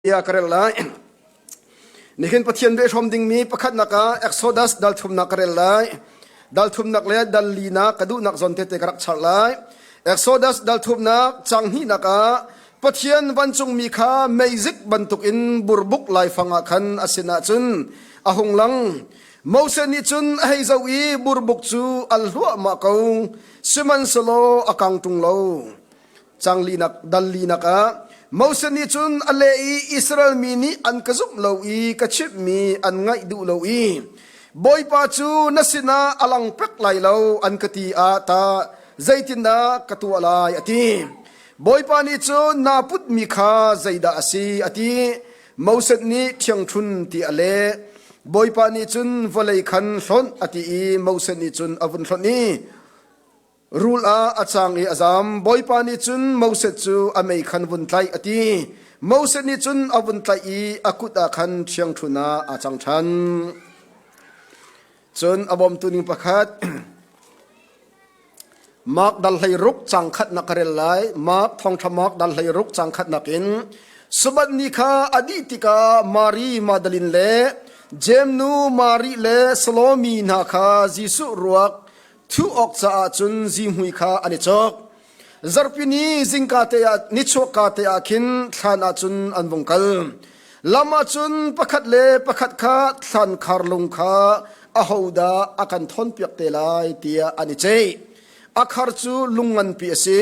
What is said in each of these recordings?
Bia ka rel lai. Nihin Pathian bia hrawm dingmi pakhatnak ah Exodus dal thumnak ka rel lai. Dal thumnak le dal linak ka duhnak zawn tete ka rak char lai. Exodus dal thumnak cang hnihnak ah Pathian vancungmi kha meizik bantukin burbuk laifang ah khan a sinah cun a hung lang. Moses nih cun a hei zoh i burbuk cu al hluahmah ko, sihmanhsehlaw a kang ṭung lo. Cang linak dal linak ah Moses nih cun a leh i Israel mi nih an ka zumh lo i ka chimhmi an ngaih duh lo i Bawipa cu na sinah a lang pek lai lo an ka ti ah tah zeitindah ka tuah lai a ti. Bawipa nih cun naa putmi kha zeidah a si a ti. Moses nih ṭhiangṭhun ti a leh. Bawipa nih cun vawlei khan hlonh a ti i Moses nih cun a vun hlonh i Rul ah a cang i a zam. Bawipa nih cun Moses cu a mei khan vun tlaih a ti. Moses nih cun a vun tlaih i a kut ah khan ṭhiangṭhun ah aa cang ṭhan. Cun a bawmtu ning pakhat Mark dal 16 cang khatnak ka rel lai. Mark thawngṭha Mark dal 16 cang khatnak in Sabbath ni kha a dih tikah Mari Magdalene le Jeim nu Mari le Salomi hna kha Jesuh ruak Thuh awk caah cun zihmui kha an i cawk. Zarhpi ni zingka te ah nichuakka te ah khin thlan ah cun an vung kal. Lam ah cun pakhat le pakhat kha thlan khar lung kha ahodah a kan thawnpiak te lai tiah an i ceih. A khar cu lung nganpi a si.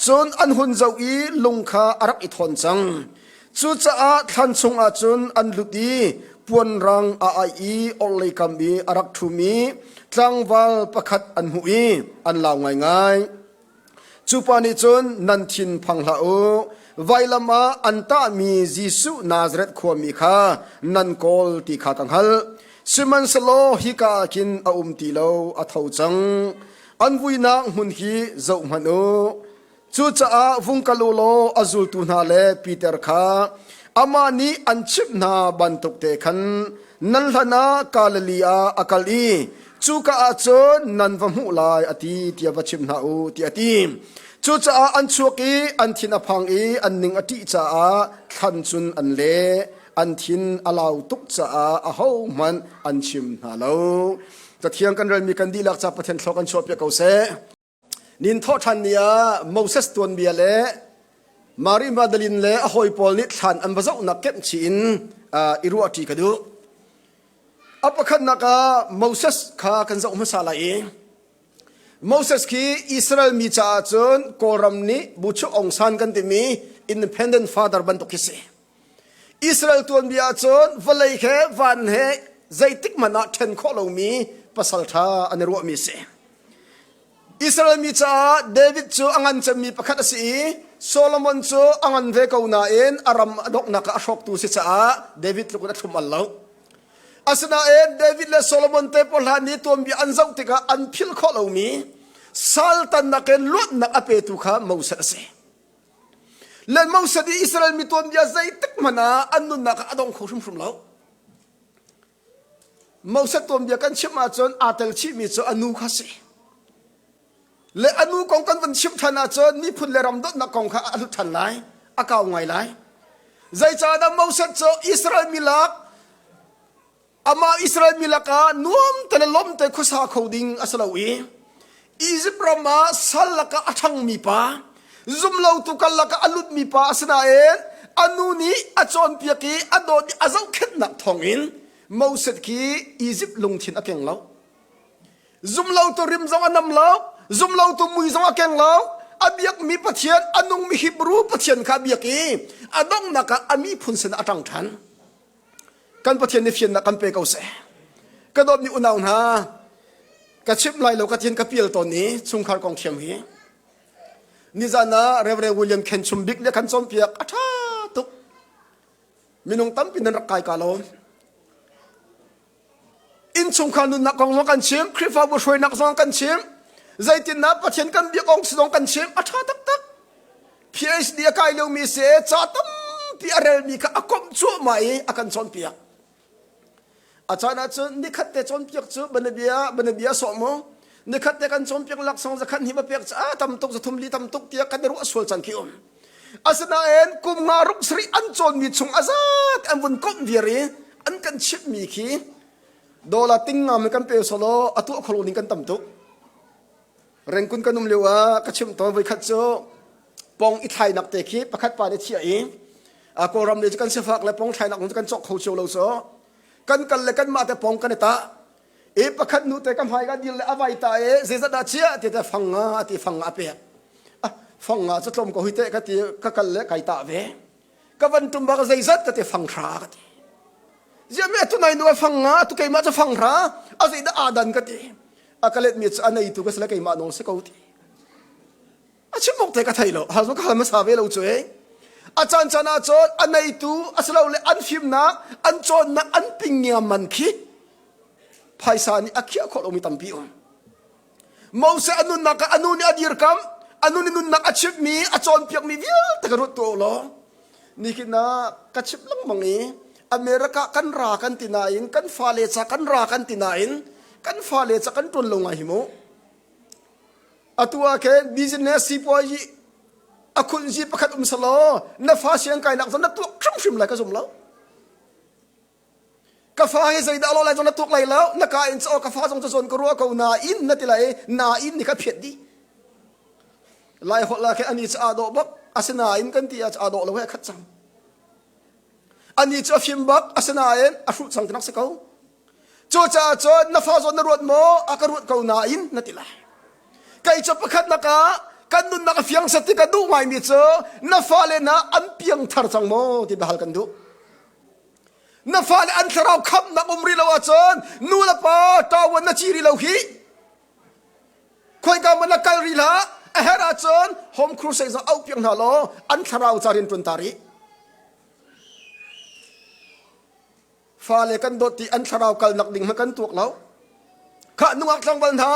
Cun an hun zoh i lung kha a rak i thawn cang. Cucaah thlan chungah cun an lut i puanrang a aih i orhlei kam i a rak ṭhumi tlangval pakhat an hmuh i an lau ngaingai. Cu pa nih cun nan thin phang hlah u, vailam ah an tahmi Jesuh Nazareth khuami kha nan kawl ti kha ka hngalh. Sihmanhsehlaw hika ah khin a um ti lo, a tho cang. An vuinak hmun hi zohhmanh u. Cucaah vung kal u law a zultu hna le Peter kha amah nih an chimh hna bantuk te khan nan hlan ah Galilee ah a kal i cuka ah cun nan va hmuh lai a ti tiah va chim hna u tiah a ti. Cucaah an chuak i an thin a phang i an ning a ṭih caah thlan cun an leh. An thin a lau tuk caah ahohmanh an chim hna lo. Cathiang kan relmi kan dihlak ca Pathian thlawk an chuahpiak ko seh. Nin thawhṭhan ni ah Moses tuanbia le Mary Magdalene le a hawi pawl nih thlan an va zohnak kemh chih in i ruahṭi ka duh. A pakhatnak ah Moses kha kan zoh hmasa lai i Moses khi Israel mi caah cun Kawlram nih Buchuk Aung San kan timi independent father bantuk khi si. Israel tuanbia ah cun vawlei he van he zeitik hmanh ah ṭhen khawh lomi pasal ṭha an i ruahmi si. Israel mi caah David cu a ngan cemmi pakhat a si i Solomon cu a ngan ve ko nain a ram a donghnak ah a hrawktu si caah David tluk in a thlum al lo. Asinain David le Solomon te pawl hna nih tuanbia an zoh tikah an philh khawh lomi saltannak in luatnak a petu kha Moses a si. Le Moses i Israel mi tuanbia zeitik hmanh ah an nunnak ah a dong kho hrimhrim lo. Moses tuanbia kan chim ahcun aa tel chihmi cu a nu kha si. Le a nu kong kan van chim ṭhan ahcun miphun le ram dawtnak kong kha a hlut ṭhan lai, a kau ngai lai. Zeicahdah Moses cu Israel mi lak amah Israel mi lakah nuam te le lawm te khuasa kho ding a si lo i Izipt ram ah sal lakah a ṭhangmi pa zumlotu kal lakah a lutmi pa a si nain a nu nih a cawnpiak i a dawt i a zohkhenhnak thawngin Moses khi Izipt lungthin a keng lo. Zumlotu rim zong a nam lo, zumlotu mui zong a keng lo. A biakmi Pathian, a nungmi Hebrew Pathian kha a biak i a donghnak ah a miphun sinah a ṭang ṭhan. Kan Pathian nih fiannak kan pe ko seh. Ka dawtmi unau hna, ka chimh lai lo ka thin ka pial tawn i chungkhar kong thiam hi. Nizan ah Reverend William Khen Chum Bik nih a kan cawnpiak a ṭha tuk. Minung tampi nan rak kai ka lo. Innchungkhar nunnak kong zong kan chim, Khrihfabu hruainak zong kan chim, zeitindah Pathian kan biak kong zong kan chim, a ṭha taktak. PhD a kai liomi si ca tampi a relmi kha a komh cuahmah i a kan cawnpiak. A caan ahcun nikhat te cawnpiak cu banabia banabia sawh mu. Nikhat te kan cawnpiak laksawng zakhat hnih va pek cu a tam tuk zathum li tam tuk tiah kan i ruah sual caan khi um. Asinain kum nga ruk sarih an cawnmi chung a zat an vun komh viar i an kan chimhmi khi dollar ting ngam kan pe solo a tuah kholo ning kan tam tuk. Rengkun kan um lio ah ka chimh tawn voikhat cu pong i thlainak te khi pakhat pa nih chiah i Kawlram le cu kan sifak le pong thlainak cu kan cawk kho cio lo so kan kal le kanmah te pong kan i tah i pakhat nu te ka hmai ka dil le a vai ta i zeizat dah chiah ti te fang nga ti fang nga a pek ah fang nga cu tlawm ko hui te ka ti ka kal le kai tah ve ka van tum bak zeizat ka ti fang hra ka ti ziah me tu nai nu a fang nga tu keimah cu fang hra a zeidah aa dan ka ti a ka let mi cu a nei tu ka si le keimah nawl si ko ti a chim awk te ka thei lo hal ka hal hmasa ve lo cu e a caan caan ah cun a neitu asilole an fimnak an cawnnak an pingiam man khi phaisa nih a khiah khawh lomi tampi um Moses a nunnak ah a nu nih a dirkam a nu nih nunnak a chimhmi a cawnpiakmi vialte ka ruat tuah law nikin ah ka chimh lengmang i America kan ra kan ti nain kan fale ca kan ra kan ti nain kan fale ca kan ṭuan lo ngai hi mu Atu ah khin business sipuazi a khunzi pakhat um selaw na fa siang kainak zong na tuak hrimhrim lai ka zum lo. Ka fa hi zeidah lo lai zong na tuak lai lo na ka in cho ka fa zong cu zawn ka ruah ko nain na ti lai nain ni kha phiat dih. Lai holh la khe ani cu aa dawh bak asinain kan ti ah aa dawh lo he khat cang. Ani cu a fim bak asinain a hruh cang tinak si ko. Cucaah cun na fa zawn na ruat maw? A ka ruat ko nain na ti lai. Kei cu pakhatnak ah kan nunnak a fiang set ti ka duh ngaimi cu na fale na an piang thar cang maw ti biahal kan duh. Na fale an thlarau khamhnak um rih lo ahcun nu le pa ṭawan na ci rih lo hi. Khoika man na kal rih hlah. A herh ahcun home crusade zong auh piak hna law an thlarau ca rian ṭuan ta rih. Fale kan dawt ti an thlarau kalnak ding hmanh kan tuak lo. Khah nungak tlangval hna,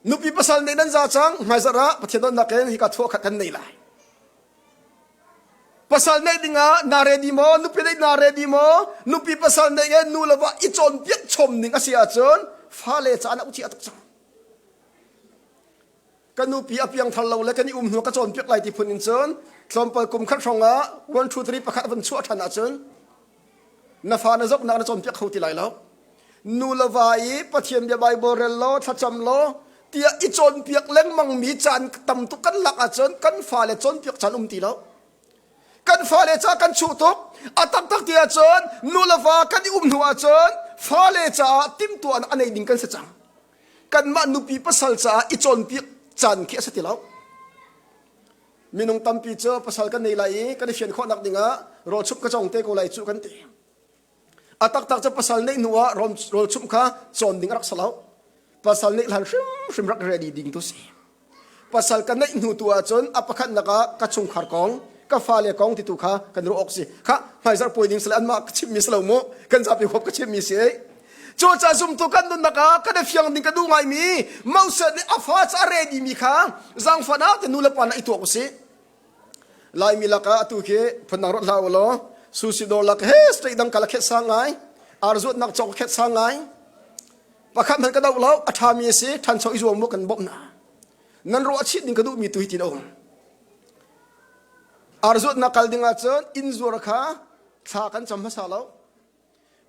nupi pasal nei nan za cang, hmaizarh ah Pathian dawtnak in hika thuah khat kan nei lai. Pasal neih dingah na ready maw? Nupi neih na ready maw? Nupi pasal neih e nu le va i cawnpiak chom ning a si ahcun fale caan ah uci a tuk cang. Ka nupi a piangthar lo le kan i um hnu ka cawnpiak lai ti phun in cun tlawmpal kum khat hrawng ah 1 2 3 pakhat a van chuah ṭhan ahcun na fa na zohnak na cawnpiak kho ti lai lo. Nu le va i Pathian bia Bible rel law thlacam law tiah i cawnpiak lengmang mi caan tam tuk kan lak ahcun kan fale cawnpiak caan um ti lo. Kan fale ca kan chuh tuk. A taktak ti ahcun nu le va kan i um hnu ahcun fale caah timhtuahnak a nei ding kan si cang. Kanmah nupi pasal caah i cawnpiak caan khi a si ti lo. Minung tampi cu pasal kan nei lai i kan i fian khawhnak dingah rawlchumh ka cawng te ko lai cu kan ti. A taktak cu pasal neih hnu ah rawlchumh kha cawn ding a rak si lo. Pasal neih hlan hrimhrim rak ready ding tu si. Pasal ka neih hnu tu ahcun a pakhatnak ah ka chungkhar kong, ka fale kong ti tu kha kan ruah awk si. Kha hmaizarh puai ding sile anmah ka chimmi si lo mu. Kan zapi huap ka chimmi si. Cucaah zumtu kan nunnak ah kan i fiang ding ka duh ngaimi Moses nih a fa ca a ready mi kha zaangfah te nu le pa na i tuak usih. Laimi lakah atu khi phundang rat hlah u law sushi dawr lak he state dang kal a khet sang ngai arzuatnak cawk a khet sang ngai pakhat hmanh ka doh lo a ṭhami a si ṭhancho i zuam mu kan bawmh hna nan ruah chih ding ka duhmi tu hi tin a um arzuatnak kal ding ahcun inn zuar kha thla kan cam hmasa lo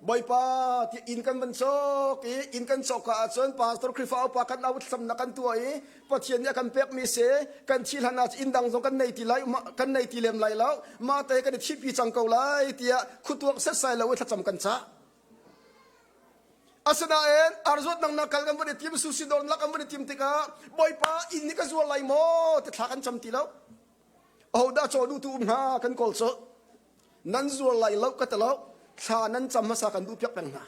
Bawipa ti inn kan van cawk i inn kan cawk ka ahcun pastor Khrihfa upa kan au thlacamnak kan tuah i Pathian nih a kan pekmi si kan thih hlan ah inn dang zong kan nei ti lai kan nei ti lem lai lo mah te kan i thihpi cang ko lai tiah khutuak setsai lo i thlacam kan cah Asinain arzuat nang na kal kan van i tim susi dor lak kan van i tim tikah Bawipa inn nih ka zuar lai maw ti thla kan cam ti lo ahodah caw duhtu um hnga kan kawl cu nan zuar lai lo ka ti lo thla nan cam hmasa kan duh piak peng hna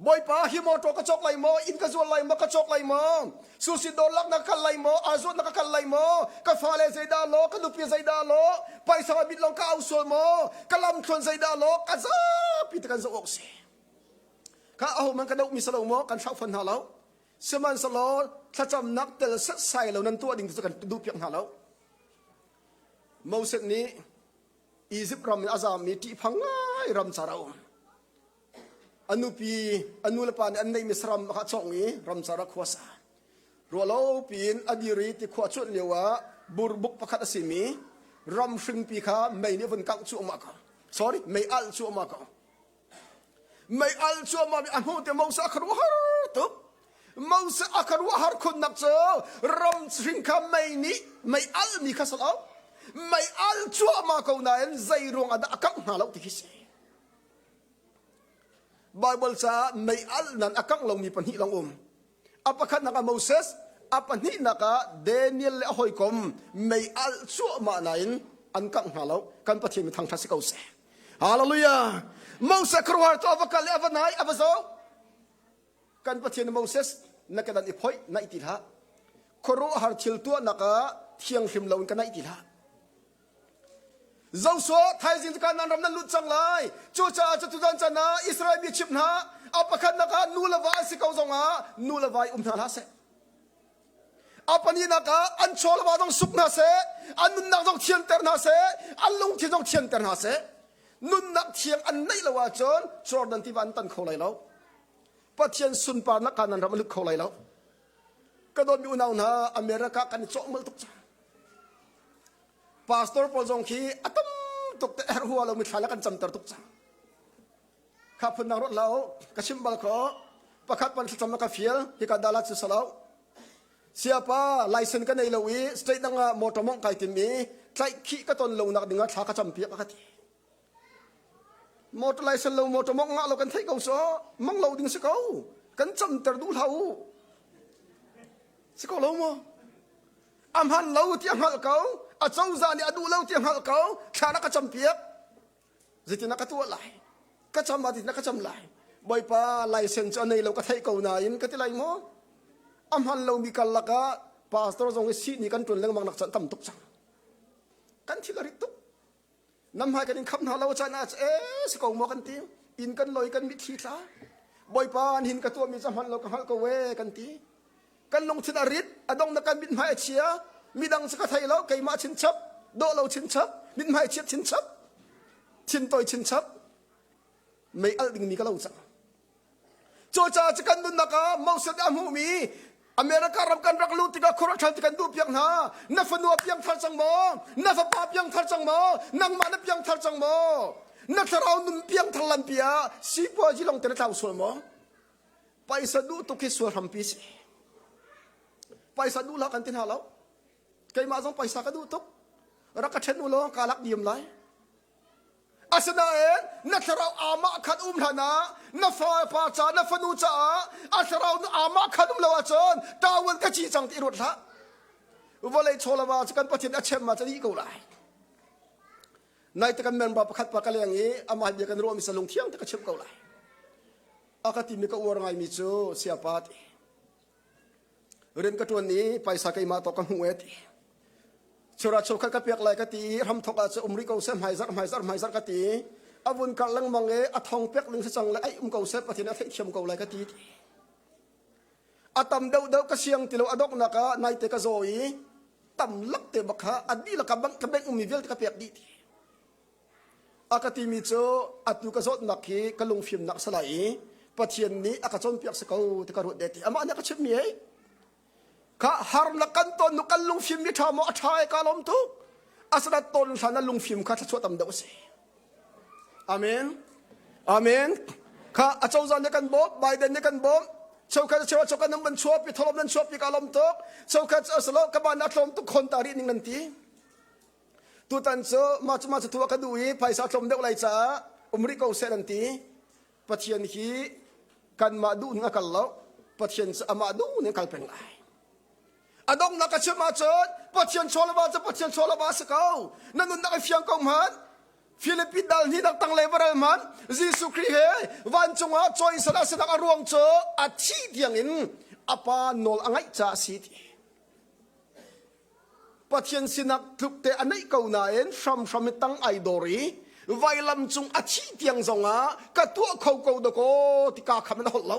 Bawipa hi motor ka cawk lai maw inn ka zuar lai maw ka cawk lai maw susi dawr lak na kal lai maw azuat na ka kal lai maw ka fale zeidah law ka nupi zeidah law paisa bit long ka au sual maw ka lam thluan zeidah law ka zapi te kan zoh awk si kha aho man ka doh mi salo maw kan hrauh fon hna lo sihmanhsehlaw thlacamnak tel setsai lo nan tuah ding cu kan duh piak hna lo Moses nih Izipt ram in a zaammi ṭihphang ngai ram car a um. A nupi, a nu le pa nih an neihmi saram kha a cawngh i ramcar ah khua sa. Ruahlo piin a dir i tikhua cuanh lio ah Burbuk pakhat a simi ram hringpi kha mei nih vun kangh cuahmah ko. Sorry, mei alh cuahmah ko. Mei alh cuahmah mi a hmuh te Moses a khuaruahhar tuk. Moses a khuaruahhar khunnak cu ram hring kha mei nih mei alh mi kha salo mei alh cuahmah ko nain zei ruang ah dah a kangh hna lo ti khi si. Bible caah mei alh nan a kangh lomi pahnih long um. A pakhatnak ah Moses, a pahnihnak ah Daniel le a hawikom mei alh cuahmah nain an kangh hna lo. Kan Pathian mi thangṭhat si ko seh. Hallelujah! Moses khuaruahhar cu a va kal i a va nai, a va zoh. Kan Pathian Moses na ka dan i phoih, naih ti hlah. Khuaruahhar thil tuahnak ah thianghlim loin ka naih ti hlah. Joshua thaizing cu Kanaan ram nan lut cang lai. Cucaah cu tutan chan ah Israel mi chimh hna. A pakhatnak ah nu le va an si ko zongah nu le va i um hna hlah seh. A pahnihnak ah an chaw le va zong suk hna seh. An nunnak zong thianter hna seh. An lungthin zong thianter hna seh. Nunnak thiang an neih lo ahcun Jordan tiva an tan kho lai lo. Pathian sunparnak Kanaan ram a lut kho lai lo. Ka dawtmi unau hna America kan i cawh mul tuk cang. Pastor pawl zong khi a tam tuk te herh hua lomi thla le kan camter tuk cang. Kha phun dang ruat lo ka chim bal ko pakhat pan thlacam ka fial hika dala cu salo siapa license ka nei lo i state dang ah motor mong kai tim i tlaih khih ka ton lo nak ding ah thla ka cam piak ka ti motor license lo motor mong ngah lo kan theih ko so mong lo ding si ko kan camter duh hlah u si ko lo maw A hman lo ti a hngalh ko. A cozah nih a duh lo ti a hngalh ko. Thla na ka campiak. Zeitin na ka tuah lai? Ka cam ah na ka cam lai. Bawipa license cu a nei lo ka theih ko nain ka ti lai maw? A hman lomi kal lakah pastor zong hi sihni kan ṭuan lengmang nak can tam tuk cang. Kan thil a rit tuk. Nam hmai kan in kham hna lo caan ah ee si ko maw kan ti. Inn kan loi kan mitthli tla. Bawipa nihin ka tuahmi ca hman lo ka hngalh ko ee kan ti. Kan lungthin a rit, a dong na kan mithmai a chia. Midang cu ka thei lo, keimah chinchap, dawh lo chinchap, mithmai chiat chinchap, thin toi chinchap. Mei alh dingmi ka lo cang. Cucaah cu kan nunnak ah Moses a hmuhmi America ram kan rak luh tikah khuaruah ṭhan ti kan duh piak hna. Na fanu a piangthar cang maw? Na fapa piangthar cang maw? Nangmah na piangthar cang maw? Na thlarau nun piangthar lampi ah sipuazi lawng te na tlau sual maw? Paisa duh tuk hi sual hrampi si. Paisa duh hlah kan ti hna lo. Keimah zong paisa ka duh tuk. Rak ka ṭhen u law kaa lak diam lai. Asinain na thlarau amah khan um hlan ah na fapa ca na fanu caah a thlarau na amah khan um lo ahcun tawel ka ci cang ti ruat hlah. Vawlei chawlava cu kan Pathian a chem ma ca dih ko lai. Nai te kan member pakhat pa ka leng i amah bia kan ruahmi sa lungthiang te ka chimh ko lai. A ka timi ka uar ngaimi cu siapa ti. Rian ka ṭuan i paisa keimah tawk ka hmuh e ti. Chura chukhat ka pek lai ka ti i hramthok ah cu um rih ko seh hmaizarh hmaizarh hmaizarh ka ti. A vun karh lengmang i a thong pek ning si cang le ai um ko seh Pathian a theihthiam ko lai ka ti. A tam deuhdeuh ka siang ti lo a donghnak ah naite ka zaw i tam lak te bak kha a dihlak ka bank ka bank ummi vialte ka pek dih ti. A ka timi cu atu ka zawtnak hi ka lungfimnak a si lai i Pathian nih a ka cawnpiak si ko ti ka ruat de ti. Amah nih a ka chimhmi ei. Kha harnak kan ton nu kan lungfim mi ṭha maw a ṭha e ka lawm tuk. Asana ton hlan na lungfim kha thluachuah tam deuh a si. Amen. Amen. Kha a cozah nih kan bawmh, Biden nih kan bawmh. Chokhat cheu chokhat nan ban chuapi tholom nan chuapi ka lawm tuk. Chokhat asalo ka ban a tlawm tuk khon ta rih ning nan ti. Tutan cu mah cu mah cu tuah ka duh i phaisa tlawm deuh lai caah um rih ko seh nan ti. Pathian hi kanmah duh ning a kal lo. Pathian cu amah duh ning kal peng lai. A donghnak ka chim ahcun Pathian chawlava cu Pathian chawlava a si ko. Na nunnak i fiang ko hmanh. Philippi dal hnih nak tang le varal hmanh Jesuh Khrih he vancung ah cawisan a sinak a ruang cu a thih tiangin a pa nawl a ngaih caah a si ti. Pathian sinak tluk te a neih ko nain hramhram i tang ai dor i vailam cung a thih tiang zongah ka tuah kho ko dakaw ti kaa kham in a holh lo.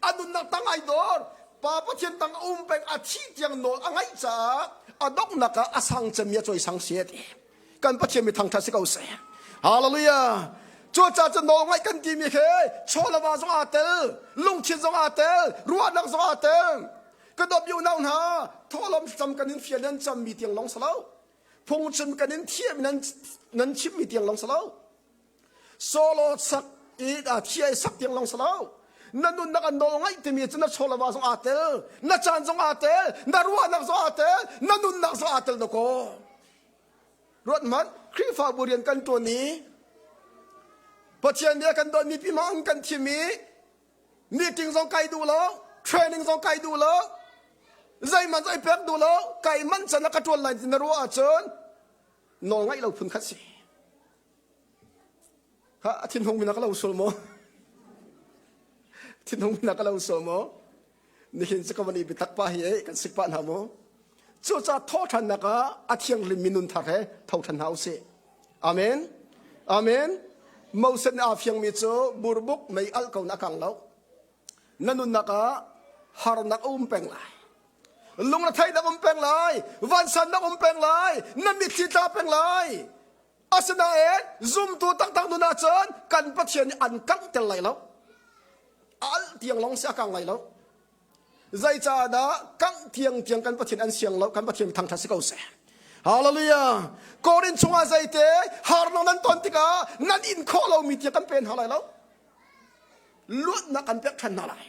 A nunnak tang ai dor. Pa Pathian tang a um peng a thih tiang nawl a ngaih caah a donghnak ah a sang cemmi a cawisang si ti. Kan Pathian mi thangṭhat si ko seh. Hallelujah. Cucaah cu nawl ngaih kan timi khi chawlava zong aa tel, lungthin zong aa tel, ruahnak zong aa tel. Ka dawt unau hna, thawhlawm thlacam kan in fial nan cammi tiang lawng si lo. Phungchim kan in thiam nan nan chimmi tiang lawng si lo. Solo sak i a thia i sak tiang lawng si lo. Na nunnak an nawl ngaih timi cu na chawlava zong aa tel, na caan zong aa tel, na ruahnak zong aa tel, na nunnak zong aa tel dakaw. Ruat hmanh, Khrihfabu rian kan ṭuan i Pathian nih a kan dawtmi pi hmang kan thim i meeting zong kai duh lo, training zong kai duh lo, zeihmanh zong i pek duh lo, kai manh can ah ka ṭuan lai ti na ruah ahcun nawl ngaih lo phun khat si. Ha, a thinhung mi na ka lo sul maw? Thinhung mi na ka lo sul maw? Nihin cu ka van i biatak pa hi ei kan sik pah hna mu. Cucaah thawhṭhannak ah a thianghlim mi nun thar he tho ṭhan hna usih. Amen. Amen. Moses nih aa fiangmi cu burbuk mei alh ko na kang lo. Na nunnak ah harnak a um peng lai. Lungretheihnak um peng lai. Vansannak um peng lai. Na mitthli tla peng lai. Asinain zumtu taktak nun ahcun kan Pathian nih an kanghter lai lo. Al tiang lawng si a kang lai lo. Zeicahdah kangh tiang tiang kan Pathian an siang lo, kan Pathian thangṭhat si ko seh. Hallelujah. Korin chungah zeite harnak nan ton tikah nan in khawh lomi tiang kan pe hna lai lo. Luatnak kan pek ṭhan hna lai.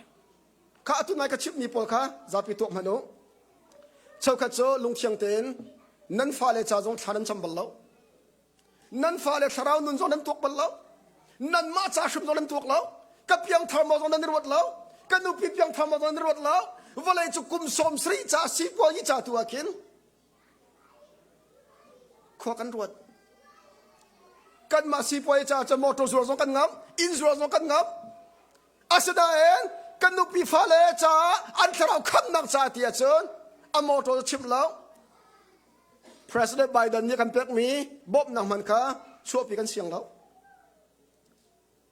Kha atu nai ka chimhmi pawl kha zapi tuak hmanh u. Cheukhat cu lungthiang tein nan fale ca zong thla nan cam bal lo. Nan fale thlarau nun zong nan tuak bal lo. Nanmah ca hrim zong nan tuak lo. Ka piangthar maw zong nan i ruat lo. Ka nupi piangthar maw zong nan i ruat lo. Vawlei cu kum 70 ca sipuazi ca tu ah khin khua kan ruat. Kanmah sipuazi ca cu motor zuar zong kan ngam, inn zuar zong kan ngam. Asinain kan nupi fale caah an thlarau khamnak ca ti ahcun a motor cu chimh lo. President Biden nih kan pekmi bawmhnak hman kha chuahpi kan siang lo.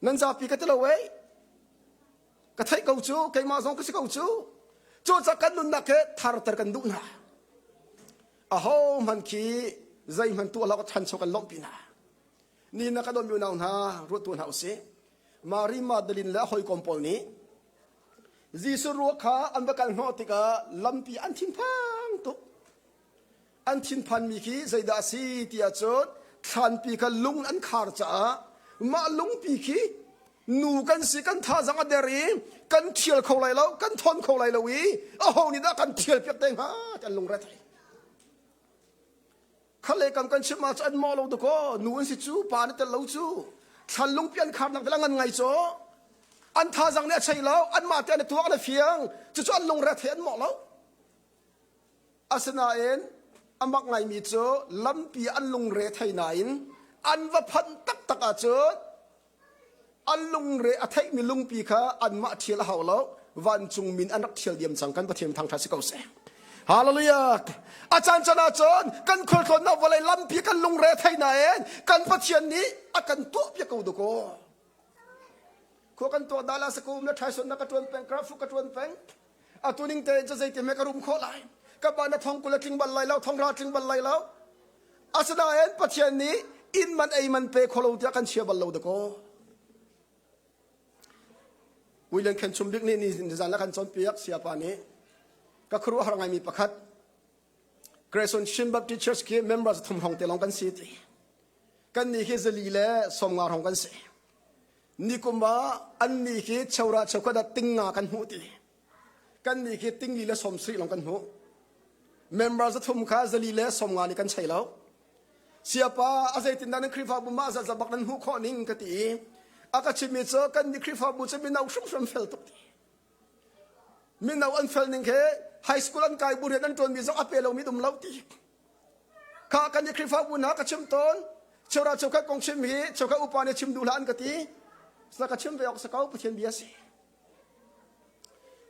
Nan zapi ka ti lo ei. Ka theih ko cu, keimah zong ka si ko cu. Cucaah kan nunnak he tharter kan duh hna. Aho hmanh khi zeihmanh tuah lo ka ṭhancho kan lawmhpi hna. Ni na ka dawtmi unau hna ruat tu hna usih. Mary Magdalene le a hawikom pawl nih Jesuh ruak kha an va kal hnawh tikah lampi an thinphang tuk. An thinphanmi khi zeidah a si ti ahcun thlanpi kha lung an khar caah mah lungpi khi nu kan si kan thazang a der i kan thial kho lai lo kan thawn kho lai lo i aho nih dah kan thial piak te hnga ti an lungre thei. Khale kam kan chim ah an mawh lo dakaw nu an si cu pa na tel lo cu thlan lungpi an kharnak tel ngan ngai caw an thazang nih a chei lo anmah te an tuak an fiang cucu an lungre thei an mawh lo asinain a mak ngaimi cu lampi an lungre thei nain an va phanh taktak ahcun An lungre a theihmi lungpi kha anmah ṭhial a hau lo. Vancung min an rak ṭhial diam cang. Kan Pathian thangṭhat si ko seh. Hallelujah. A caan caan ahcun kan khualtlawnnak vawlei lampi kan lungre thei nain kan Pathian nih a kan tuahpiak ko dakaw. Khua kan tuah dah la sakum na ṭhaison na ka ṭuan peng, krafu ka ṭuan peng. Atu ning tein cu zeitin hme ka rum khawh lai. Ka pa na thong kul a tling bal lai lo, thong ra tling bal lai lo. Asinain Pathian nih inn man ei man pe kho lo tiah kan chia bal lo dakaw. William Khen Chum Bik nih nizan la kan cawnpiak siapa nih ka khuaruahhar ngaimi pakhat Grayson Chin Baptist Church khi members thum hrawng te lawng kan si ti. Kan nih khi zali le sawmnga hrawng kan si. Nikum ah an nih khi cheura cheukhat ah tingnga kan hmuh ti. Kan nih khi tingli le sawmsarih lawng kan hmuh. Member zathum kha zali le sawmnga nih kan chei lo. Siapa a zeitindah nan Khrihfabu mah zat bak nan hmuh khawh ning ka ti i a ka chimmi cu kan nih Khrihfabu cu mino hrimhrim fel tuk ti. Mino an fel ning he high school an kai bu rian an ṭuanmi zong a pe lomi um lo ti. Kha kan i Khrihfabu hna ka chim tawn. Cheura cheukhat kong chim hi cheukhat upa nih chim duh hlah an ka ti. Sa ka chim ve awk sa ko Pathian bia si.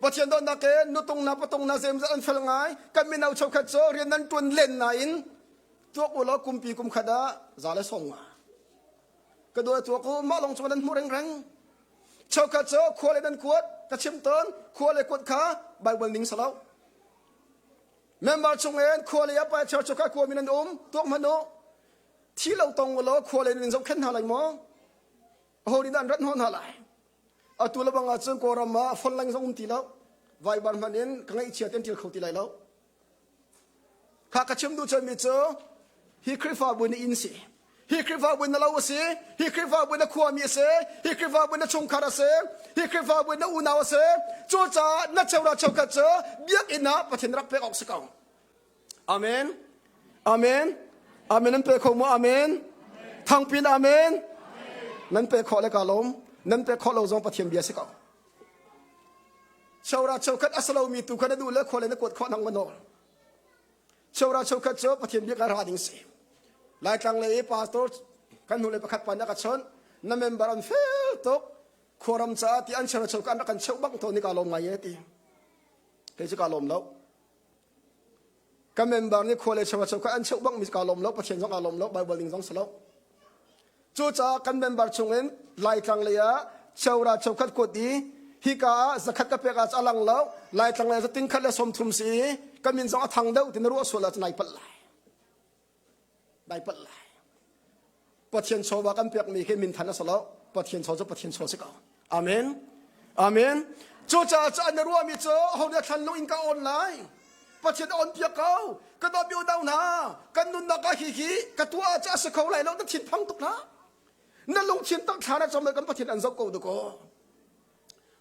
Pathian dawtnak he nutung na patung na zemzat an fel ngai. Kan mino cheukhat cu rian nan ṭuan len nain tuak u law kumpi kum khat ah za le song nga. Ka dua tuak u mah lawng cu nan hmuh rengreng. Cheukhat cu khua le nan kuat ka chim tawn khua le kuat kha Bible ning salo. Member chung in khua le a pai church kha khua min an um tuak hmanh u. Thi lo tong u law khua le nan zohkhenh hna lai maw? Aho nih dah an rat hnawh hna lai? Atu le bang ahcun Kawlram ah phone line zong um ti lo. Viber hman in ka ngaihchia ten ṭial kho ti lai lo. Kha ka chim duh mi cu hi Khrihfabu nih inn si. Hi Khrihfabu na lo a si. Hi Khrihfabu na khuami a si. Hi Khrihfabu na chungkhar a si. Hi Khrihfabu na unau a si. Cucaah na cheura cheukhat cu biakinn ah Pathian rak pek awk si ko. Amen. Amen. Amen nan pe kho mu amen. Thangpin amen. Nan pe khawh le ka lawm. Nan pe khawh lo zong Pathian bia si ko. Cheura cheukhat a si lomi tu kha na duh le khua le na kuat khawh nang manaw. Cheura cheukhat cu Pathian bia ka ra ding si. Laitlang lei i pastor kan hnu le pakhat pa na ka chawnh na member an fel tuk khuaram caah ti an cheura cheukhat an rak kan cheuh bang to ni ka lawm ngai e ti. Kei cu ka lawm lo. Ka member nih khua le cheukhat cheukhat an cheuh bang mi ka lawm lo Pathian zong aa lawm lo Bible ning zong si lo. Cucaah kan member chungin Laitlang lei ah cheura cheukhat kuat i hika ah zakhat ka pek ah a lang lo Laitlang lei ah ting khat le 30 si i ka min zong a thang deuh ti na ruah sual ah nai palh lai. Nai palh lai. Pathian chawva kan pekmi khi minthan a si lo. Pathian chaw cu Pathian chaw si ko. Amen. Amen. Cucaah cu an ruahmi cu ho nih thlan lung in ka on lai. Pathian on piak ko. Ka dawt mi unau hna, kan nunnak ah hi hi ka tuah cu a si kho lai lo na thinphang tuk hlah. Na lungthin tak thla na cam kan Pathian an zoh ko dakaw.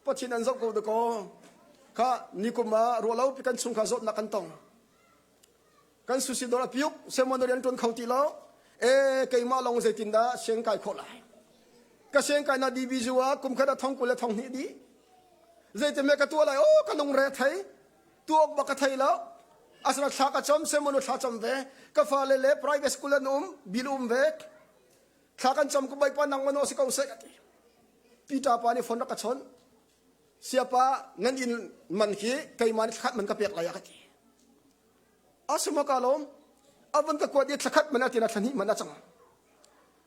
Pathian an zoh ko dakaw. Kha nikum ah ruahlo pi kan chungkhar zawtnak kan tong. Kan susi dawr a piuk seminary an ṭuan kho ti lo. E keimah lawng zeitindah siang kai khawh lai. Ka siang kai na DBU ah kum khat ah thong 20 le thong hnih dih. Zeitin me ka tuah lai oh ka lungre thei. Tuak bak ka thei lo. Asana thla ka cam seminary thla cam ve. Ka fale le private school an um bil um ve. Thla kan cam ku baipa nang mano si ko seh ka ti. Peter pa nih phone rak ka chawnh. Siapa nan inn man hi keimah nih thlakhat man ka pek lai a ka ti. Asuma ka lawm. A van ka kuat i thlakhat man a ti na thlahnih man a cang.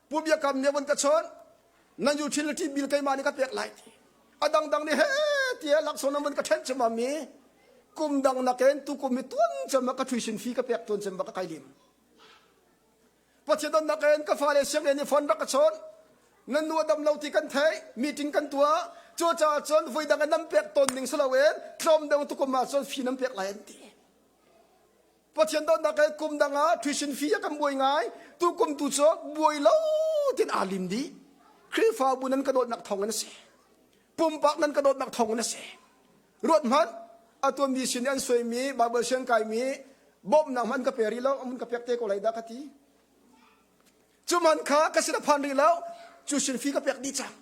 Pu Biakam nih a van ka chawnh. Nan utility bill keimah nih ka pek lai ti. A dangdang nih he tiah laksawng nan van ka ṭhenh cem mi kum dang nakin tu kum mi tuan cem ka tuition fee ka pek tuan cem ba ka kai lim. Pathian donnak in ka fale sianginn i phone rak ka chawnh. Nan nu a dam lo ti kan theih, meeting kan tuah. Cucaah cun voi dang in nan pek tawn ning si loin tlawm deuh tukum ah cun fee nan pek lai an ti. Pathian donnak in kum dang ah tuition fee a kan buai ngai. Tu kum tu cu buai lo tin aa lim dih. Khrihfabu nan ka dawtnak thawng in a si. Pumpak nan ka dawtnak thawng in a si. Ruat hmanh, a tuanmi sin i an suaimi Baibal siang kaimi bawmhnak hmanh ka pe rih lo, amun ka pek te ko lai dah ka ti. Cu man kha ka sin a phan rih lo, cu sin fi ka pek dih cang.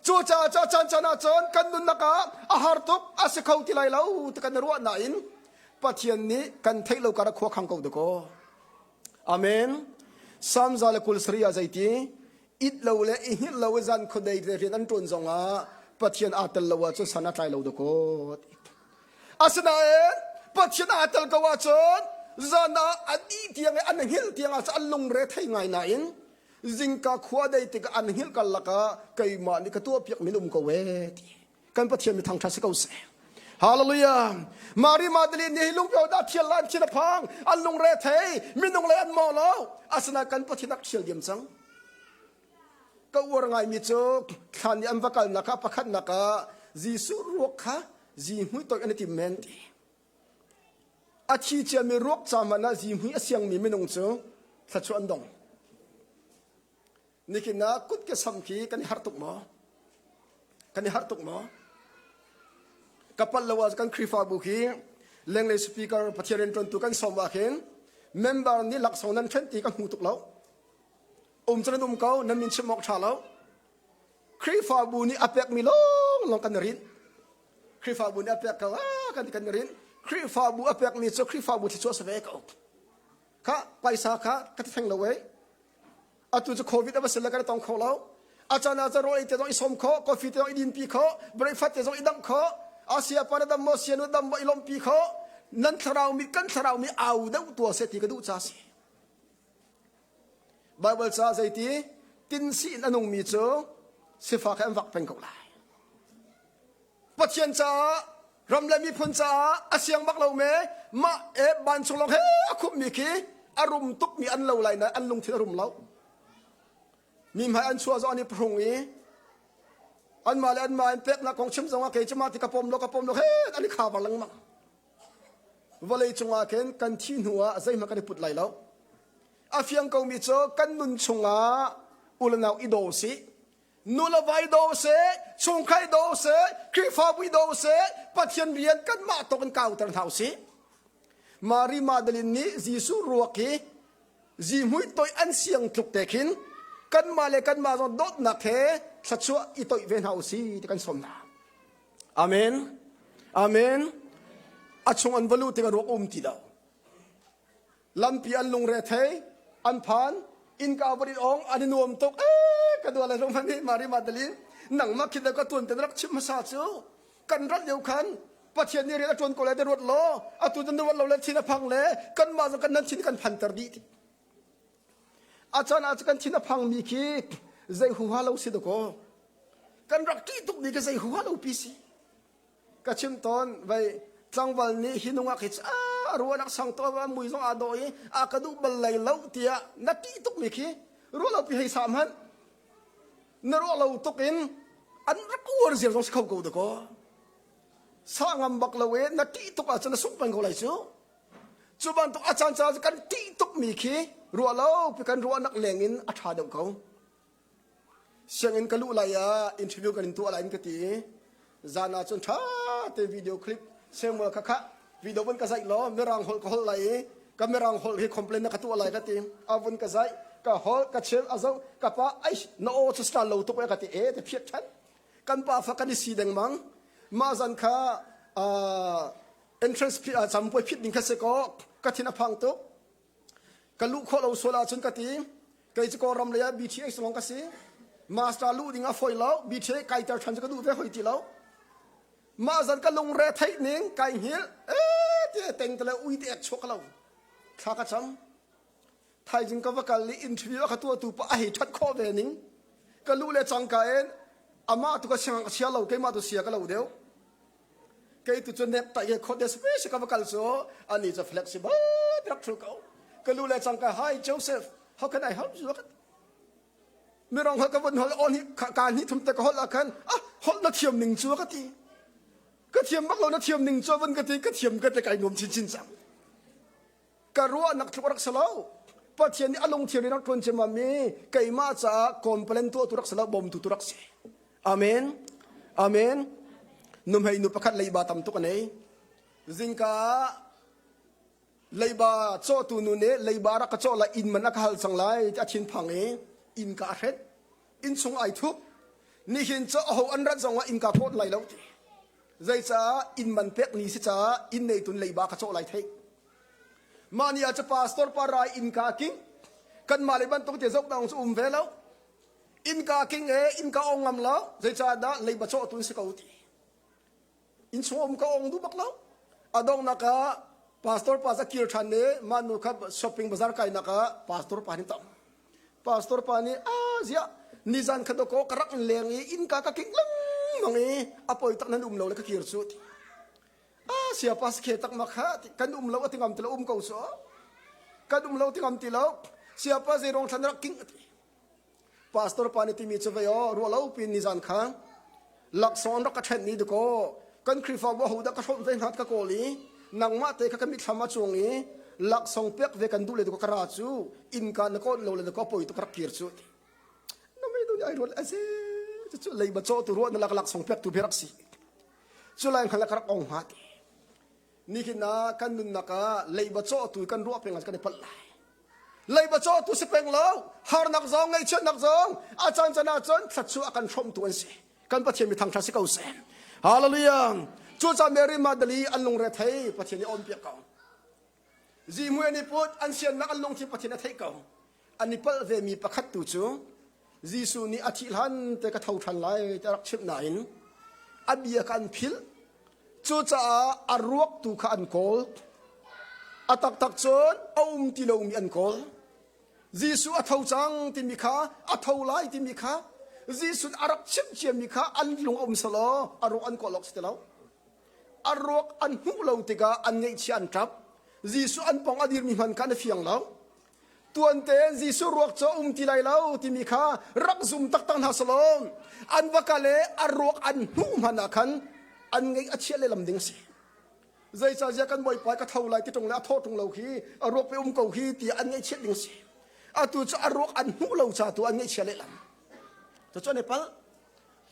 Cu caah ca caan caan ah cun kan nunnak ah a har tuk a si kho ti lai lo ti kan ruah nain Pathian nih kan theih lo kar a khua khang ko dakaw. Amen. Psalm 127 ah zeiti it lo le i hngilh lo i zan khuadei le rian an ṭuan zongah Pathian aa tel lo ahcun san a tlai lo dakaw. Asinain Pathian aa tel ko ahcun zan ah a dih tiang i an hngilh tiang ah an lungre thei ngai nain zingka khua dei tikah an hngilh karlak ah keimah nih ka tuahpiak min um ko ee ti. Kan Pathian mi thangṭhat si ko seh. Hallelujah. Mary Magdalene nih hi lungpio dah thial lan thin a phang an lungre thei minung lei an maw lo asinain kan Pathian ak thial diam cang. Ka uar ngaimi cu thlan i an va kalnak ah pakhatnak ah Jesuh ruak kha zihmui toih an i tim men ti. A thi ciami ruak ca hmanh ah zihmui a siangmi minung cu thluachuah an dong. Nikin ah kut ke sam khi kan i harh tuk maw? Kan i harh tuk maw? Ka palh lo ah kan Khrihfabu khi lenglei speaker Pathian rianṭuantu kan sawm ah khin member nih laksawng nan ṭhen ti ka hmu tuk lo. Um cu nan um ko, nan min chim awk ṭha lo. Khrihfabu nih a pekmi lawnglawng kan i rinh. Khrihfabu nih a pek ko, ah kan ti kan i rinh. Khrihfabu a pekmi cu Khrihfabu thluachuah si ve ko. Kha paisa kha ka ti theng lo ei. Atu cu COVID a va si le kan tong kho lo. A caan ah cun rawl ei te zong i sawm kho, coffee te zong i dinpi kho, breakfast te zong i dangh kho, Asia pa na dam maw, sia nu dam maw i lawmhpi kho. Nan thlarau mi kan thlarau mi au deuh tua seh ti ka duh ca si. Bible ca zeiti tinsi in a nungmi cu sifak he an vak peng ko lai. Pathian caah ram le miphun caah a siang bak lo me mah e vancung lawng he a khupmi khi a rum tukmi an lo lai na an lungthin a rum lo. Mi hmai an chuah zong an i phrung i. Anmah le anmah in peknak kong chim zongah kei cu mah ti ka pom lo ka pom lo he an i khabar lengmang. Vawlei cungah khin kan thi hnu ah zeihmanh kan i put lai lo. A fiang komi cu kan nun chungah u le nau i daw sih. Nu le va i daw seh, chungkhar i daw seh, Khrihfabu i daw seh, Pathian rian kanmah tawk in kauter hna usih. Mary Magdalene nih Jesuh ruak hi zihmui toih an siang tluk te khin kanmah le kanmah zong dawtnak he thluachuah i toih ve hna usih ti kan sawm hna. Amen. Amen. A chung an va luh tikah ruak um ti lo. Lampi an lungre thei, an phan, innka va rit ong, an i nuam tuk. Eh, ka dua le zong hmanh hi Mary Magdalene, nangmah khin ka tuan te na rak chim hmasa cu. Kan rat lio khan Pathian nih rian a ṭuan ko lai te ruat law, atu cu na ruat lo le thin a phang le kanmah zong kan nan thin kan phanter dih ti. A caan ah kan thin a phangmi khi zei huha lo si dakaw. Kan rak ṭih tuk mi khi zei huha lo pi si. Ka chim tawn vai tlangval nih hi nungak hi a ruanak sang to a mui zong aa dawh i a ka duh bal lai lo tiah na ṭih tuk mi khi ruah lo pi hei sam hmanh. Na ruah lo tuk in an rak uar ziar zong si kho ko dakaw. Sa ngam bak lo i na ṭih tuk ahcun na sungh peng ko lai cu. Cu bantuk a caan caan kan ṭih tukmi khi ruah lo pi kan ruahnak leng in a ṭha deuh ko. Sianginn ka luh lai ah interview kan in tuah lai in ka ti i zan ah cun ṭha te video clip Samuel kha kha video vun ka zaih law mirang holh ka holh lai i ka mirang holh hi complain na ka tuah lai ka ti. A vun ka zaih ka holh ka chim a zoh ka pa ai na aw cu star lo tuk e ka ti e te phiat ṭhan. Kan pa fa kan i si dengmang. Mah zan kha entrance campuai phit ding kha si kaw ka thin a phang tuk ka luh khawh lo sual ahcun ka ti kei cu kawlram lei ah BTX lawng ka si master luh ding a foi lo BTX kaiter than cu ka duh ve hoi ti lo mah zan ka lungre theih ning kai hngil eh te teng te le ui te ek chuak lo thla ka cam thaizing ka va kal i interview a ka tuahtu pa a hei that khawh ve ning ka luh le cangka in amah tu ka siang ka chia lo keimah tu sia ka lo deuh kei tu cu nek tai ke khot de space ka va kal cu ani cu flexible rak thu ko ka lu le cangka hi Joseph how can I help you mirong ha ka vun hol on hi ka ni thum te ka hol ah khan ah hol na thiam ning cu ka ti ka thiam bak lo na thiam ning cu vun ka ti ka thiam ka te kai nuam chin chin cang ka ruahnak tluk rak si lo Pathian nih a lungthin in rak ṭuan ciammam i keimah caah complain tuahtu rak si lo bawmtu tu rak si amen amen nuhmei nu pakhat leiba tam tuk a nei zingka ah leiba cawhtu nu nih leiba rak ka cawh lai inn man a ka hal cang lai ti a thinphang i innka a hret innchung ai thup nihin cu aho an rat zongah innka kawt lai lo ti Zeicah inn man pek ni si caah inn neitun leiba ka cawh lai theih. Mah ni ah cu pastor pa rai innka king kanmah le bantuk te zok dang cu um ve lo. Innka king e innka ong ngam lo zeicah dah leiba cawh tun si ko ti. Inn chung um ka ong duh bak lo. A donghnak ah pastor pa za kir ṭhan ne mah nu kha shopping bazar kainak ah pastor pa nih tam. Pastor pa nih a ziah nizan kha dawkaw ka rak in leng i innka ka kik lengmang i a poi tak nan um lo le ka kir cu ti. A sia pa sakhe tak ma kha ti kan um lo a ti ngam ti lo um ko su. Kan um lo ti ngam ti lo. Sia pa zei rong thlan rak king ati. Pastor pa nih timi cu vei aw ruah lo pin nizan kha laksawng an rak ka ṭhenh ni dakaw kan Khrihfabu aho dah ka hrawmh ve hna ka kawl i nangmah te kha ka mitthlam a cuang i laksawng pek ve kan duh le dakaw ka ra cu innka na kawn lo le dakaw poi tu ka rak kir cu ti na mei nu nih ai ruat ase cucu leiba caw tu ruah na lak laksawng pek tu rak si cu lai hngal ka rak ong hnga ti nihin ah kan nunnak ah leiba caw tu kan ruah peng ah kan i palh lai Leiba cawtu si peng lo, harnak zong, ngaihchiatnak zong, a caan caan ahcun thluachuah a kan hrawmtu an si. Kan Pathian mi thangṭhat si ko seh. Hallelujah. Cucaah Mary Magdalene an lungre thei Pathian nih a umpiak ko. Zihmui an i put, an siannak an lungthin Pathian a theih ko. An i palh vemi pakhat tu cu Jesuh nih a thih hlan te ka tho ṭhan lai ti a rak chimh nain a bia kha an philh. Cucaah a ruak tu kha an kawl. A taktak cun a um ti lomi an kawl. Jesuh a tho cang timi kha a tho lai timi kha Jesuh a rak chimh ciami kha an lung a um selaw a ruak an kawl awk si ti lo. A ruak an hmuh lo tikah an ngaihchia an ṭap. Jesuh an pong a dirmi hmanh kha an i fiang lo. Tuan tein Jesuh ruak cu a um ti lai lo timi kha rak zum taktak hna selaw an va kal i a ruak an hmuh hmanh ah khan an ngeih a chiah lehlam ding a si. Zeicahtiah kan Bawipa ka tho lai ti ṭung le a thawh ṭung lo khi a ruak pe um ko khi ti an ngaihchiat ding a si. Atu cu a ruak an hmuh lo ca tu an ngaihchia lehlam. Cucu an i palh.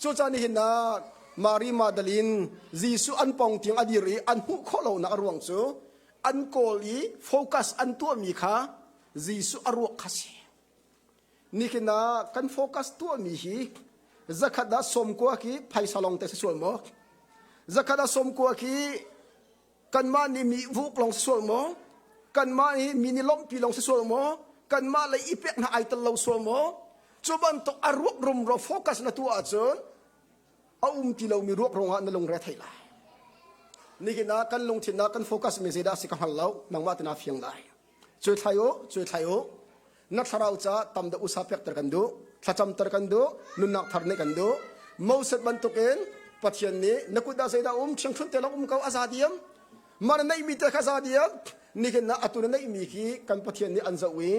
Cucaah nihin ah Mary Magdalene Jesuh an pong tiang a dir i an hmuh khawh lonak a ruang cu an kawl i focus an tuahmi kha Jesuh a ruak kha si. Nihin ah kan focus tuahmi hi zakhat ah 90 khi phaisa lawng te si sual maw? Zakhat ah 90 khi kanmah nih mi vuk lawng si sual maw? Kanmah nih mi nih lawmhpi lawng si sual maw? Kanmah lei i pek hna ai tel lo sual maw? Cu bantuk a ruak rumro focus na tuah ahcun a um ti lomi ruak ruangah na lungre thei lai. Nihin ah kan lungthin ah kan focus mi zeidah si ka hngal lo, nangmah tina fiang lai. Cuai thlai u, cuai thlai u. Na thlarau ca tam deuh usa pekter kan duh, thlacamter kan duh, nunnak thar nih kan duh. Moses bantukin Pathian nih na kut ah zeidah um, ṭhiangṭhunh te lawng um ko, a za diam. Mah na neihmi te kha za diam. Nihin ah atu na neihmi khi kan Pathian nih an zoh i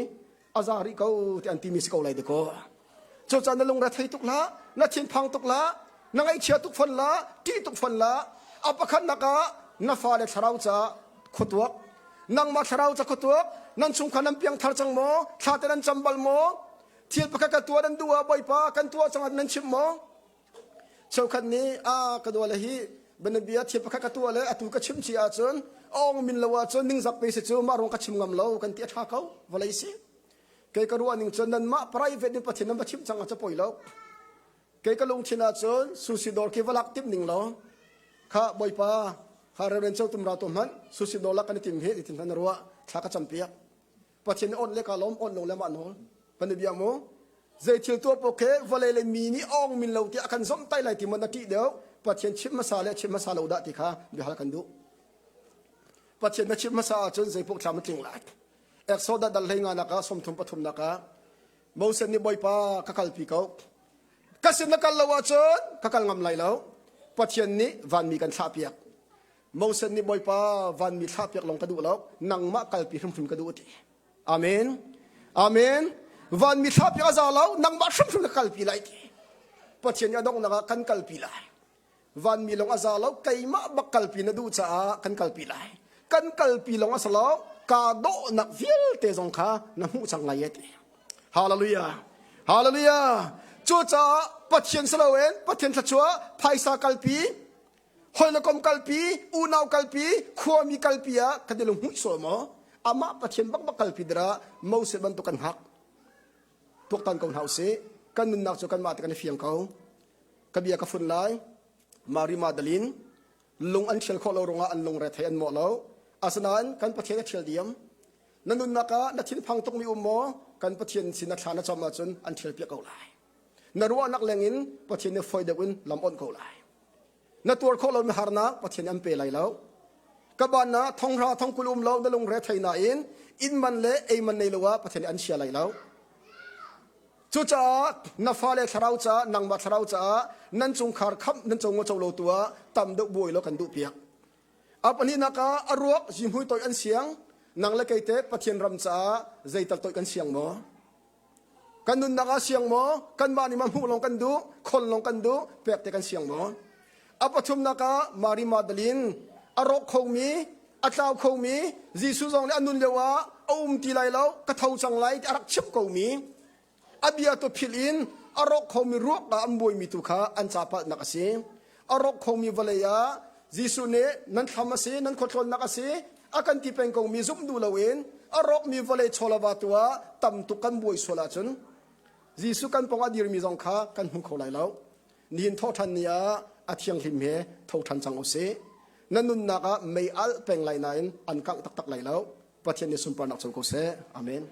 a za rih ko ti an timi si ko lai dekaw. Cucaah na lungre thei tuk hlah, na thinphang tuk hlah, na ngaihchia tuk fawn la, ṭih tuk fawn la. A pakhatnak ah na fale thlarau ca khuatuak, nangmah thlarau ca khuatuak, nan chungkhar nan piangthar cang maw? Thla te nan cam bal maw? Thil pakhat ka tuah nan duh ah Bawipa kan tuah cang ah nan chimh maw? Cheukhat nih a ka dua le hi banabia thil pakhat ka tuah le atu ka chim ci ahcun ong min lo ahcun ningzak pe si cu mah ruang ka chim ngam lo kan ti a ṭha ko vawlei si. Kei ka ruah ning cun nanmah private in Pathian nan va chimh cang ah cu poi lo. Kei ka lungthin ah cun sushi dawr khi va lak timh ning law kha Bawipa kha Reverend Cho Tum Ra tu hmanh sushi dawr lak kan i tim hi ti hmanh na ruah thla ka cam piak. Pathian nih on le ka lawm on lo le mah nawl. Kan i bia mu. Zei thil tuah paoh khi vawlei le mi nih ong min lo tiah a kan zomh tai lai ti maw na ṭih deuh Pathian chimh hmasa le chimh hmasa lo dah ti kha biahal kan duh. Pathian na chimh hmasa ahcun zei paoh thlam a tling lai. Exodus dal hlei nga nak ah 33 nak ah Moses nih Bawipa ka kalpi ko. Ka sin na kal lo ahcun ka kal ngam lai lo. Pathian nih vanmi kan thlahpiak. Moses nih Bawipa vanmi thlahpiak lawng ka duh lo, nangmah kalpi hrimhrim ka duh ti. Amen. Amen. Vanmi thlahpiak a za lo, nangmah hrimhrim ka kalpi lai ti. Pathian nih a donghnak ah kan kalpi lai. Vanmi lawng a za lo, keimah bak kalpi na duh caah kan kalpi lai. Kan kalpi lawng a si lo, kaa dawhnak vialte zong kha na hmuh cang lai ti. Hallelujah. Hallelujah. Cucaah Pathian si loin Pathian thluachuah phaisa kalpi, hawilekom kalpi, unau kalpi, khuami kalpi ah kan i lung hmuih sual maw? Amah Pathian bak bak kalpi dira Moses bantuk kan hngak. Tuaktan ko hna usih. Kan nunnak cu kanmah te kan i fiang ko. Ka bia ka fun lai. Mary Magdalene lung an ṭhial khawh lo ruangah an lungre thei an mawh lo. Asinain kan Pathian a ṭhial diam. Na nunnak ah na thinphang tukmi um maw? Kan Pathian sin na thla na cam ahcun an ṭhial piak ko lai. Na ruahnak lengin Pathian nih fawi deuh in lam awnh ko lai. Na tuar khawh lomi harnak Pathian nih an pe lai lo. Ka ban ah thonghra thongkul um lo na lungre thei nain inn man le ei man nei lo ah Pathian nih an chia lai lo. Cucaah na fale thlarau caah nangmah thlarau caah nan chungkhar khamh nan co co lo tu ah tam deuh buai lo kan duh piak. A pahnihnak ah a ruak zihmui toih an siang nang le kei te Pathian ram caah zeital toih kan siang maw? Kan nunnak ah siang maw? Kanmah nih mah hmuh lawng kan duh, khon lawng kan duh, pek te kan siang maw? A pathumnak ah Mary Magdalene a rawk khomi, a tlau khomi, Jesuh zong nih a nun lio ah a um ti lai lo, ka tho cang lai ti a rak chimh komi, a bia tu philh in a rawk khomi ruak ah an buaimi tu kha an ca palhnak a si. A rawk khomi vawlei ah Jesuh nih nan thlam a si, nan khuatlawnnak a si, a kan ti peng komi zumh duh loin a rawkmi vawlei chawlava tu ah tam tuk kan buai sual ahcun Jesuh kan pawng a dirmi zong kha kan hmu kho lai lo. Nihin thawhṭhan ni ah a thianghlim he tho ṭhan cang u sih. Na nunnak ah mei alh peng lai nain an kangh taktak lai lo. Pathian nih sunparnak co ko seh. Amen.